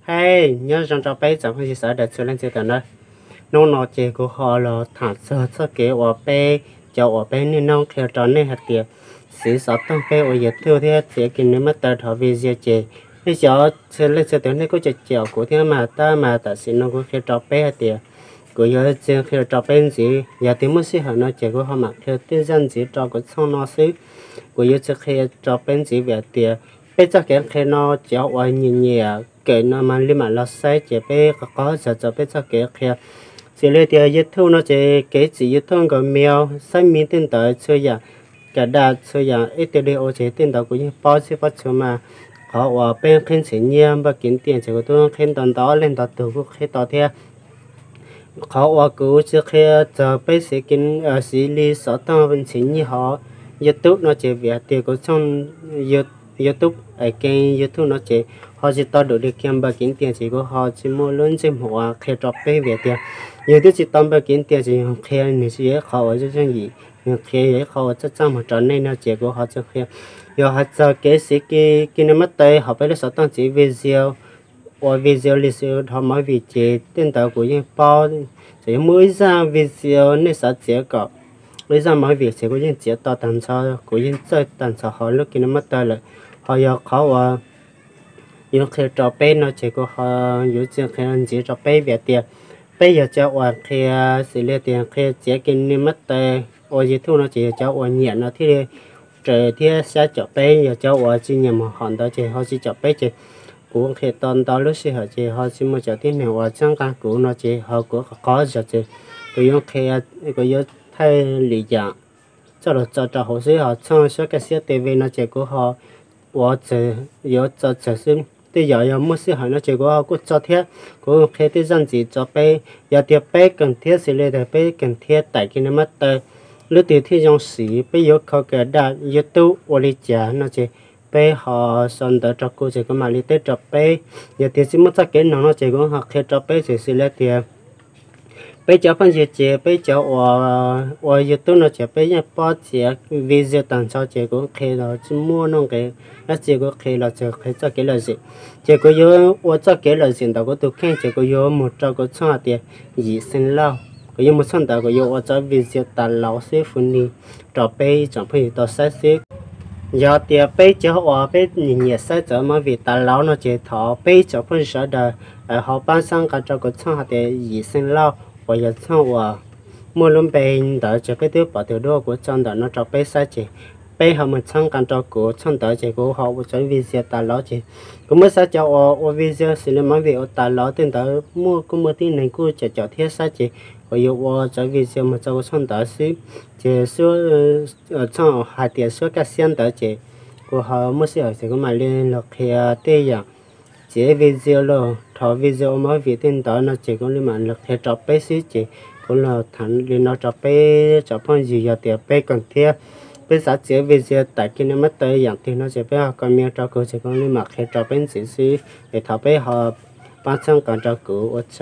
Hej, nyob zoo rau peb tsoom phooj ywg sawv daws txhua leej txhua tus na. Hnub no ces kuv ho los tham txog txoj kev uas peb, cov uas peb niaj hnub qhia rau nej hais tias siv xov tooj peb ua YouTube thiab txiav KineMaster dhau video ces nej cov txhua leej txhua tus nej kuj cem cem kuv thiab mas tab mas tam sim no kuv qhia rau peb hais tias kuv yuav tsis qhia rau peb ntxiv, yog tias muaj sij hawm no ces kuv ho mam qhia tej zaj ntxiv rau kuv txhooj no xwb. Kuv yuav tsis qhia rau peb ntxiv vim hais tias peb txoj kev qhia no cov uas nyiam nyiam kawm no mas li mam los saib ces peb qhov qhov zog txog peb txoj kev qhia. Xws li tias YouTube no ces kev txiav YouTube nkaus me, saib me tej ntawd txhua yam, caj dab txhua yam ib tug li ua ces tej ntawd kuv yeej paub txhij paub txhua mas qhov uas peb qhib ntxhias nyiaj npaj kiv tiaj ces kuv twb qhib ntau ntau leej ntau tus kuj qhib tau thiab. Qhov uas kuv tsis qhia txog peb siv li xov tooj ntxhias nyiaj hauv YouTube no ces vim hais tias kuv txhooj YouTube, kev YouTube no ces ho tsis tau dum li kiag npaj kiv tiaj ces kuv ho tsis muaj lub ntsej muag uas qhia rau peb vim tias yus twb tsis tau npaj kiv tiaj ces yus qhia nws tsis yog ib qhov uas zoo zoo yim, yus qhia yog ib qhov uas txaj txaj muag rau nej no ces kuv ho tsis qhia. Yog hais txog kev siv KineMaster hauv peb lub xov tooj txiav video, ua video li xws dhau movie ces tej ntawd kuv yeej paub. Txawm yuav muaj ib zaj video nej xav txiav kom ib zaj movie ces kuv yeej txiav tau tag nrho, kuv yeej txawj tag nrho hauv lub KineMaster lawm. Ho yog qhov uas yuav qhia rau peb no ces kuv ho yuav tsis qhia ntxiv rau peb vim tias peb yog cov uas qhia, xws li tias qhia txiav KineMaster ua YouTube no ces yog cov uas nyiam no thiaj li raws thiab xav caum peb, yog cov uas tsis nyiam mus hom ntawd ces ho tsis caum peb ces kuv qhia tau ntau lub sij hawm ces ho tsis muaj cov tib neeg uas txhawb nqa kuv no ces ho kuv qhov zog ces kuv yuav qhia, kuv yuav thaij li yam txoj lus tso rau hauv xwb. Ho txhooj Suab Kaj Xiab TV no ces kuv ho ua, yuav tso txawm xwb. Tej yam yog muaj sij hawm no ces kuv ho kuj tso thiab, kuv qhia tej zaj ntxiv rau peb. Yog tias peb keeg thiab xws li tias peb keeg thiab tải KineMaster, lub twg thiaj zoo siv, peb yuav kho cài đặt YouTube ua li cas no ces peb ho sau ntawv rau kuv ces kuv mam li teb rau peb. Yog tias tsis muaj txoj kev noog no ces kuv ho qhia rau peb xws li tias peb cov phooj ywg ces peb cov uas ua YouTube no ces peb yeej paub txiav video tag nrho ces kuv qhia los tsis muaj nuj nqis dab tsi, kuv qhia los tsuas qhia txoj kev lom zem. Ces kuv yuav ua txoj kev lom zem ntawm kuv tus kheej ces kuv yuav mus rau kuv txhooj hais tias Yim Xeev Lauj, kuv yuav mus txhooj ntawd kuv yuav ua txoj video tas lauv xwb funny rau peb tsoom phooj ywg tau saib xwb. Yog tias peb cov uas peb nyiam nyiam saib txawv movie tas lauv no ces thov peb tsoom phooj ywg sawv daws ho pab txhawb nqa rau kuv txhooj hais tias Yim Xeev Lauj uas yog txhooj uas muaj lub npe ntawd ces peb twb pom tus duab kuv tso ntawm no rau peb saib ces peb ho mus txhawb nqa rau kuv txhooj ntawd ces kuv ho ua txoj video tas lauv ces kuv muab xav cov uas ua video xws li movie ua tas lauv tej ntawd muaj kuj muaj tib neeg kuj caum caum thiab saib ces kuv yuav ua txoj video mus txog kuv txhooj ntawd xwb. Ces txhooj hais tias Suab Kaj Xiab ntawd ces kuv ho muaj sij hawm ces kuv mam li los qhia tej yam txiav video los dhau video ua movie tej ntawd no ces kuv li mam los qhia rau peb xwb ces kuv los tham li no rau peb tsoom phooj ywg, yog tias peb keeg thiab peb xav txiav video tải KineMaster yam twg no ces peb ho comment rau kuv ces kuv li mam qhia rau peb ntxiv xwb es thov peb ho pab txhawb nqa rau kuv ua tsaug.